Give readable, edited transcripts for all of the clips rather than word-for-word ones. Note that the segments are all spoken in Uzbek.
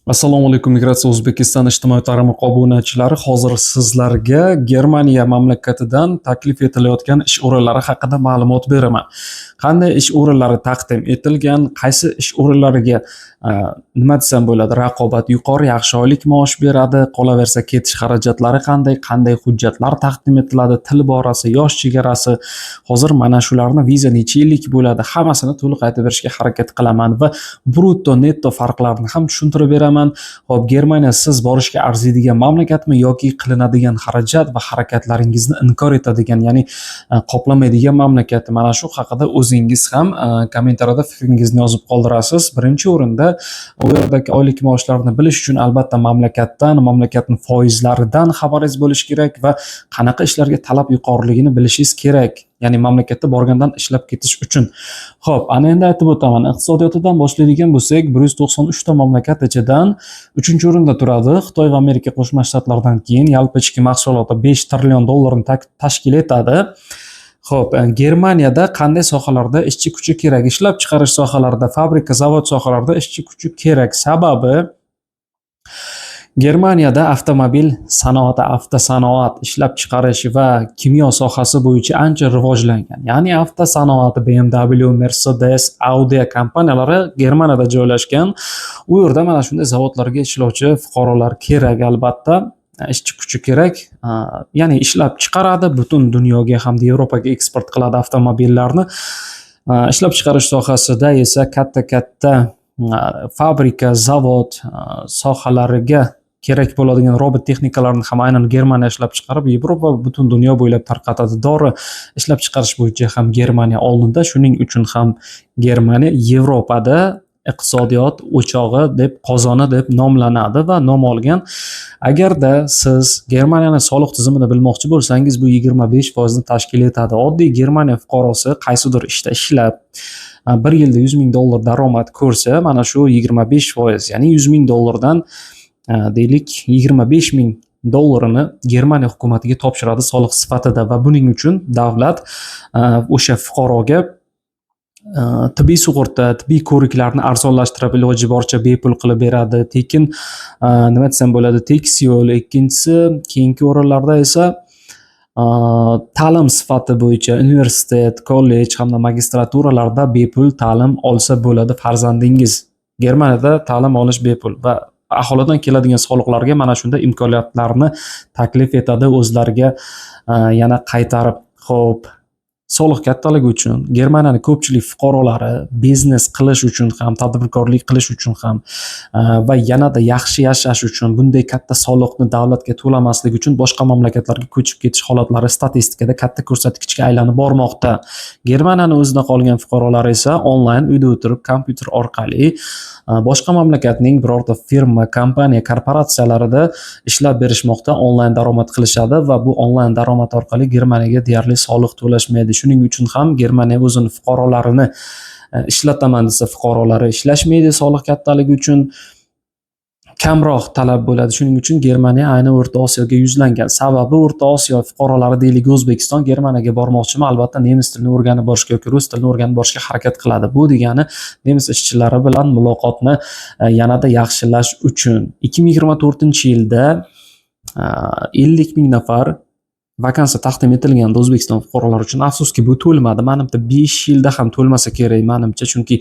Assalomu alaykum, Migratsiya O'zbekiston ijtimoiy tarmoq obunachilari. Hozir sizlarga Germaniya mamlakatidan taklif etilayotgan ish o'rinlari haqida ma'lumot beraman. Qanday ish o'rinlari taqdim etilgan, qaysi ish o'rinlariga, nima desam bo'ladi, raqobat yuqori, yaxshi oylik maosh beradi, qolaversa, ketish xarajatlari qanday, qanday hujjatlar taqdim etiladi, til borasi, yosh chegarasi, hozir mana shularni, viza necha yillik bo'ladi, hammasini to'liq aytib berishga harakat qilaman va brutto, netto farqlarini ham tushuntirib beraman. Xo'p, Germaniya siz borishga arziydigan mamlakatmi yoki qilinadigan xarajat va harakatlaringizni inkor etadigan, ya'ni qoplamaydigan mamlakat? Mana shu haqida o'zingiz ham kommentariyada fikringizni yozib qoldirasiz. Birinchi o'rinda u yerdagi oylik maoshlarni bilish uchun albatta mamlakatdan, mamlakatning foizlaridan xabaringiz bo'lishi kerak va qanaqa ishlarga talab yuqoriligini bilishingiz kerak. Ya'ni mamlakatda borgandan ishlab ketish uchun. Xo'p, ana endi aytib o'taman. Iqtisodiyotidan boshlaydigan bo'lsak, 193 ta mamlakat ichidan 3-o'rinda turadi. Xitoy va Amerika Qo'shma Shtatlaridan keyin yalpi ichki mahsuloti 5 trillion dollarni tashkil etadi. Xo'p, Germaniyada qanday sohalarda ishchi kuchi kerak? Ishlab chiqarish sohalarida, fabrika, zavod sohalarida ishchi kuchi kerak. Sababi, Germaniyada avtomobil sanoati, avtosanoat, ishlab chiqarish va kimyo sohasi bo'yicha ancha rivojlangan. Ya'ni avtosanoati BMW, Mercedes, Audi kompaniyalari Germaniyada joylashgan. U yerda mana shunday zavodlarga ishlovchi fuqarolar kerak albatta. Ishchi kuchi kerak. Ya'ni ishlab chiqaradi, butun dunyoga hamda Yevropaga eksport qiladi avtomobillarni. Ishlab chiqarish sohasida esa katta-katta fabrika, zavod sohalariga kerak bo'ladigan robot texnikalarni ham aynan Germaniya ishlab chiqarib, Yevropa va butun dunyo bo'ylab tarqatadi. Dori ishlab chiqarish bo'yicha ham Germaniya oldinda. Shuning uchun ham Germaniya Yevropada iqtisodiyot o'chog'i deb, qozoni deb nomlanadi va nom olgan. Agarda siz Germaniyani soliq tizimini bilmoqchi bo'lsangiz, bu 25 foizni tashkil etadi. Oddiy Germaniya fuqarosi qaysidir ishda ishlab, bir yilda 100 ming dollar daromad ko'rsa, mana shu 25%, ya'ni 100 ming dollardan, deylik, 25 ming dollarini Germaniya hukumatiga topshiradi soliq sifatida va buning uchun davlat o'sha fuqaroga tibbiy sug'urta, tibbiy ko'riklarni arzonlashtirib, iloji boricha bepul qilib beradi. Tekin, nima desam bo'ladi, tekis yo'l. Ikkinchisi, keyingi o'rinlarda esa ta'lim sifati bo'yicha universitet, kollej hamda magistraturalarda bepul ta'lim olsa bo'ladi farzandingiz. Germaniyada ta'lim olish bepul va aholidan keladigan soliqlarga mana shunday imkoniyatlarni taklif etadi o'zlariga yana qaytarib. Xo'p, soliq kattaligi uchun Germaniyani ko'pchilik fuqarolari biznes qilish uchun ham, tadbirkorlik qilish uchun ham va yanada yaxshi yashash uchun, bunday katta soliqni davlatga to'lamaslik uchun boshqa mamlakatlarga ko'chib ketish holatlari statistikada katta ko'rsatkichga aylanib bormoqda. Germaniyani o'zida qolgan fuqarolar esa onlayn, uyda o'tirib, kompyuter orqali boshqa mamlakatning birorta firma, kompaniya, korporatsiyalarida ishlab berishmoqda, onlayn daromad qilishadi va bu onlayn daromad orqali Germaniyaga deyarli soliq to'lashmaydi. Shuning uchun ham Germaniya o'zini fuqarolarini ishlataman desa, fuqarolari ishlashmaydi, soliq kattaligi uchun kamroq talab bo'ladi. Shuning uchun Germaniya ayni O'rta Osiyoga yuzlangan. Sababi, O'rta Osiyo fuqarolari, deylik, O'zbekiston Germaniyaga bormoqchimi, albatta nemis tilini o'rganib borishga yoki rus tilini o'rganib borishga harakat qiladi. Bu degani nemis ishchilari bilan muloqotni yanada yaxshilash uchun. 2024-yilda 50 ming nafar vakansiya taqdim etilgandi O'zbekiston fuqarolari uchun. Afsuski, bu to'lmadi. Manimcha, 5 yilda ham to'lmasa kerak, manimcha, chunki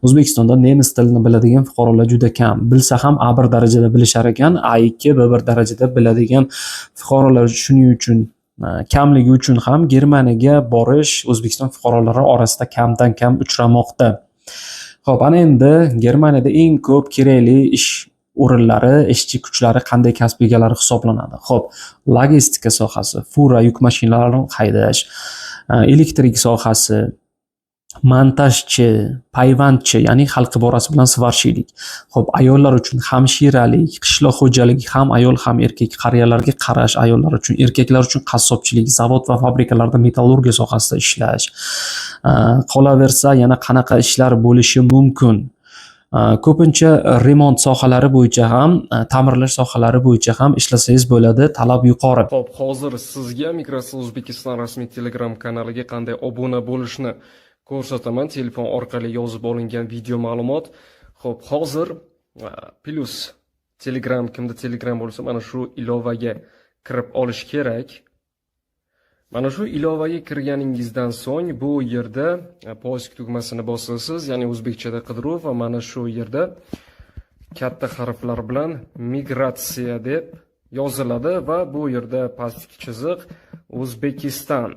O'zbekistonda nemis tilini biladigan fuqarolar juda kam. Bilsa ham A1 darajada bilishar ekan, A2, B1 darajada biladigan fuqarolar shuning uchun kamligi uchun ham Germaniyaga borish O'zbekiston fuqarolari orasida kamdan kam uchramoqda. Xo'p, ana endi Germaniyada eng ko'p kerakli ish o'rinlari, ishchi kuchlari qanday kasb egalari hisoblanadi? Xo'p, logistika sohasi, fura, yuk mashinalarini haydash, elektrik sohasi, montajchi, payvandchi, ya'ni xalq iborasi bilan сварщик lik. Xo'p, ayollar uchun hamshiralik, qishloq xo'jaligi, ham ayol, ham erkak, qariyalarga qarash ayollar uchun, erkaklar uchun qassobchilik, zavod va fabrikalarda metallurgiya sohasida ishlash. Qolaversa, yana qanaqa ishlar bo'lishi mumkin? Ko'pincha remont sohalari bo'yicha ham, ta'mirlash sohalari bo'yicha ham ishlasangiz bo'ladi, talab yuqori. Xo'p, hozir sizga Migratsiya O'zbekiston rasmiy Telegram kanaliga qanday obuna bo'lishni ko'rsataman. Telefon orqali yozib olingan video ma'lumot. Xo'p, hozir plyus Telegram, kimda Telegram bo'lsa, mana shu ilovaga kirib olish kerak. Mana shu ilovaga kirganingizdan so'ng bu yerda поиск tugmasini bosasiz, ya'ni o'zbekchada qidiruv, va mana shu yerda katta harflar bilan "migratsiya" deb yoziladi va bu yerda pastki chiziq O'zbekiston.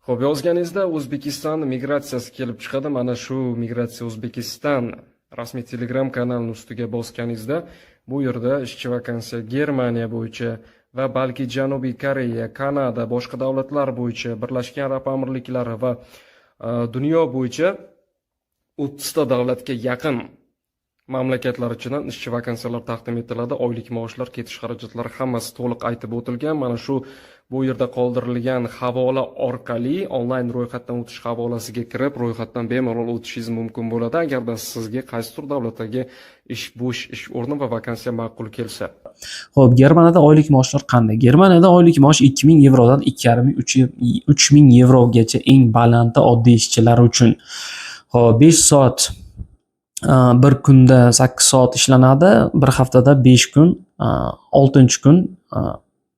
Xo'p, yozganingizda O'zbekiston migratsiyasi kelib chiqadi. Mana shu Migratsiya O'zbekiston rasmiy Telegram kanalining ustiga bosganingizda bu yerda ishchi vakansiya Germaniya bo'yicha va balki Janubiy Koreya, Kanada, boshqa davlatlar bo'yicha, Birlashgan Arab Amirliklari va dunyo bo'yicha 30 ta davlatga yaqin mamlakatlar ichidan ishchi vakansiyalar taqdim etiladi. Oylik maoshlar, ketish xarajatlari hammasi to'liq aytib o'tilgan. Mana shu bu yerda qoldirilgan havola orqali onlayn ro'yxatdan o'tish havolasiga kirib, ro'yxatdan bemalol o'tishingiz mumkin bo'ladi, agarda sizga qaysidir davlatdagi ish, bo'sh ish o'rni va vakansiya ma'qul kelsa. Xo'p, Germaniyada oylik maoshlar qanday? Germaniyada oylik maosh 2000 yevrodan 2,5 3000 yevrogacha eng balanti oddiy ishchilar uchun. Xo'p, 5 soat, bir kunda 8 soat ishlanadi, bir haftada 5 kun, 6-kun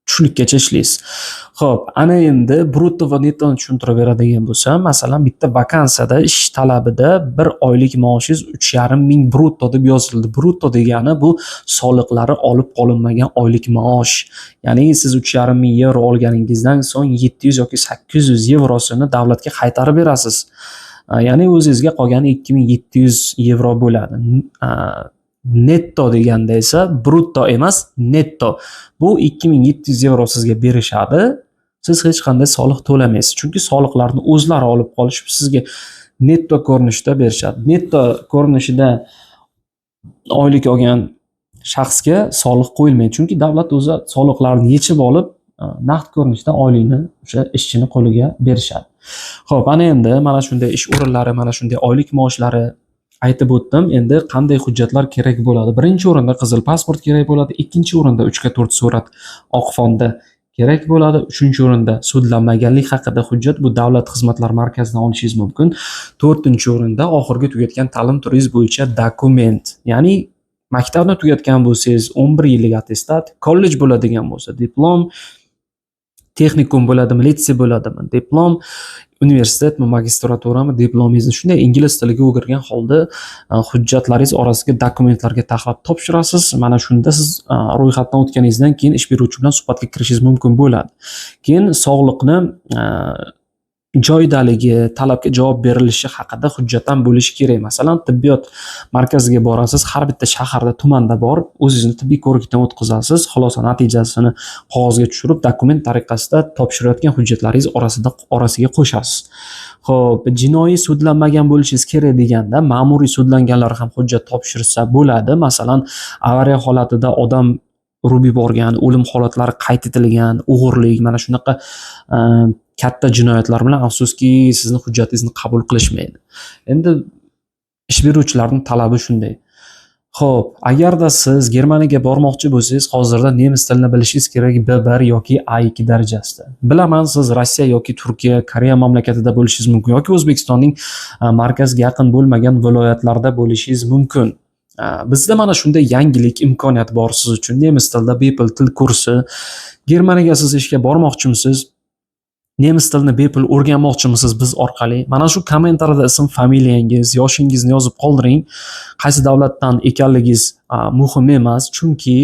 tushlikkacha ishlaysiz. Xo'p, ana endi brutto va nettoni tushuntirib beradigan bo'lsam, masalan, bitta vakansiyada ish talabida bir oylik maoshingiz 3,5 ming brutto deb yozildi. Brutto degani bu soliqlari olib qolinmagan oylik maosh. Ya'ni siz 3,5 ming yevro olganingizdan so'ng 700 yoki 800 yevrosini davlatga qaytarib berasiz. Ya'ni o'zingizga qolgani 2700 yevro bo'ladi. Netto deganda esa brutto emas, netto. Bu 2700 yevro sizga berishadi. Siz hech qanday soliq to'lamaysiz. Chunki soliqlarni o'zlari olib qolishib, sizga netto ko'rinishda berishadi. Netto ko'rinishida oylik olgan shaxsga soliq qo'yilmaydi. Chunki davlat o'zi soliqlarni yechib olib, naqd ko'rinishda oylikni o'sha ishchini qo'liga berishadi. Xo'p, ana endi mana shunday ish o'rinlari, mana shunday oylik maoshlari aytib o'tdim. Endi qanday hujjatlar kerak bo'ladi? Birinchi o'rinda qizil pasport kerak bo'ladi, ikkinchi o'rinda 3 ga 4 surat oq fonda kerak bo'ladi, uchinchi o'rinda sudlanmaganlik haqida hujjat, bu davlat xizmatlari markazidan olishingiz mumkin. To'rtinchi o'rinda oxirgi tugatgan ta'lim turingiz bo'yicha dokument, ya'ni maktabni tugatgan bo'lsangiz 11 yillik attestat, kollej bo'ladigan bo'lsa diplom, texnikum bo'ladimi, litsey bo'ladimi, diplom, universitetmi, magistraturami, diplomingizni shunday ingliz tiliga o'girgan holda hujjatlaringiz orasiga dokumentlarga taxlab topshirasiz. Mana shunda siz ro'yxatdan o'tganingizdan keyin ish beruvchi bilan suhbatga kirishingiz mumkin bo'ladi. Keyin sog'liqni joyidaligi, talabga javob berilishi haqida hujjat ham bo'lishi kerak. Masalan, tibbiyot markaziga borasiz, har bitta shaharda, tumanda bor, o'zingizni tibbiy ko'rikdan o'tkazasiz, xulosa natijasini qog'ozga tushirib, dokument tariqasida topshirayotgan hujjatlaringiz orasiga qo'shasiz. Xo'p, jinoiy sudlanmagan bo'lishingiz kerak deganda, ma'muriy sudlanganlar ham hujjat topshirsa bo'ladi. Masalan, avariya holatida odam urib yuborgan, o'lim holatlari qayd etilgan, o'g'irlik, mana shunaqa katta jinoyatlar bilan afsuski sizni hujjatingizni qabul qilishmaydi. Endi ish beruvchilarning talabi shunday. Xo'p, agarda siz Germaniyaga bormoqchi bo'lsangiz, hozirda nemis tilini bilishingiz kerak B1 yoki A2 darajasida. Bilaman, siz Rossiya yoki Turkiya, Koreya mamlakatida bo'lishingiz mumkin yoki O'zbekistonning markazga yaqin bo'lmagan viloyatlarida bo'lishingiz mumkin. Bizda mana shunday yangilik, imkoniyat bor siz uchun. Nemis tilida bepul til kursi. Germaniyaga siz ishga bormoqchimisiz? Nemis tilini bepul o'rganmoqchimisiz biz orqali? Mana shu kommentariyada ism, familiyangiz, yoshingizni yozib qoldiring. Qaysi davlatdan ekanligingiz muhim emas, chunki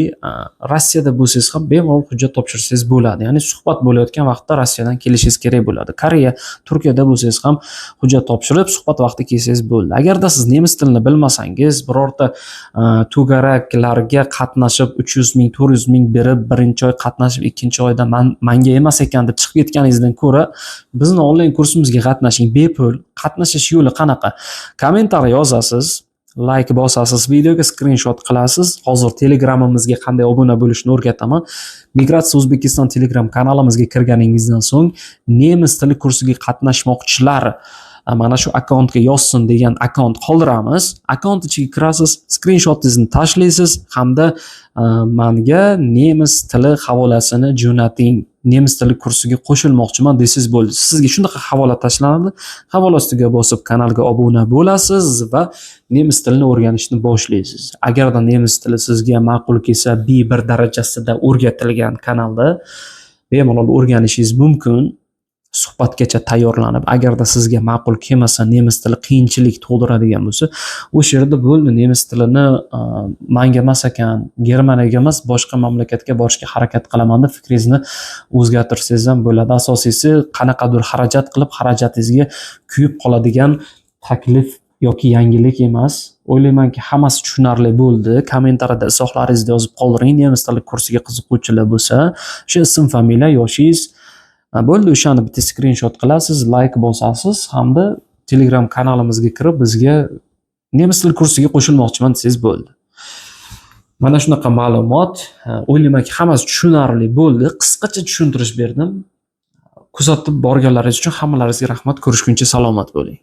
Rossiyada bo'lsangiz ham bemalol hujjat topshirsangiz bo'ladi. Ya'ni suhbat bo'layotgan vaqtda Rossiyadan kelishingiz kerak bo'ladi. Koreya, Turkiyada bo'lsangiz ham hujjat topshirib, suhbat vaqti kelsangiz bo'ldi. Agarda siz nemis tilini bilmasangiz, birorta to'garaklarga qatnashib 300 ming, 400 ming berib, birinchi oy qatnashib, ikkinchi oyda manga emas ekan deb chiqib ketganingizdan ko'ra bizni onlayn kursimizga qatnashing, bepul. Qatnashish yo'li qanaqa? Kommentariy yozasiz, like bosasiz, videoga skrinshot qilasiz. Hozir Telegramimizga qanday obuna bo'lishni o'rgataman. Migratsiya O'zbekiston Telegram kanalimizga kirganingizdan so'ng nemis tili kursiga qatnashmoqchilar Mana shu akkauntga yozsin degan akkaunt qoldiramiz. Akkaunt ichiga kirasiz, skrinshotingizni tashlaysiz hamda "Manga nemis tili havolasini jo'nating, nemis tili kursiga qo'shilmoqchiman", desangiz bo'ldi. Sizga shunaqa havola tashlanadi. Havola ustiga bosib, kanalga obuna bo'lasiz va nemis tilini o'rganishni boshlaysiz. Agarda nemis tili sizga ma'qul kelsa, B1 darajasida o'rgatilgan kanalda bemalol o'rganishingiz mumkin, suhbatgacha tayyorlanib. Agarda sizga ma'qul kelmasa, nemis tili qiyinchilik tug'diradigan bo'lsa, o'sha yerda bo'ldi, nemis tilini manga emas ekan, Germaniyaga emas, boshqa mamlakatga borishga harakat qilaman deb fikringizni o'zgartirsangiz ham bo'ladi. Asosiysi, qanaqadir xarajat qilib, xarajatingizga kuyib qoladigan taklif yoki yangilik emas. O'ylaymanki, hammasi tushunarli bo'ldi. Kommentariyada izohlaringizni yozib qoldiring. Nemis tili kursiga qiziquvchilar bo'lsa, o'sha ism, familiya, yoshingiz bo'ldi, o'shani bitta skrinshot qilasiz, layk bosasiz hamda Telegram kanalimizga kirib, bizga "Nemis tili kursiga qo'shilmoqchiman" desangiz bo'ldi. Mana shunaqa ma'lumot. O'ylaymanki, hammasi tushunarli bo'ldi. Qisqacha tushuntirish berdim. Kuzatib borganlaringiz uchun hammalaringizga rahmat. Ko'rishguncha salomat bo'ling.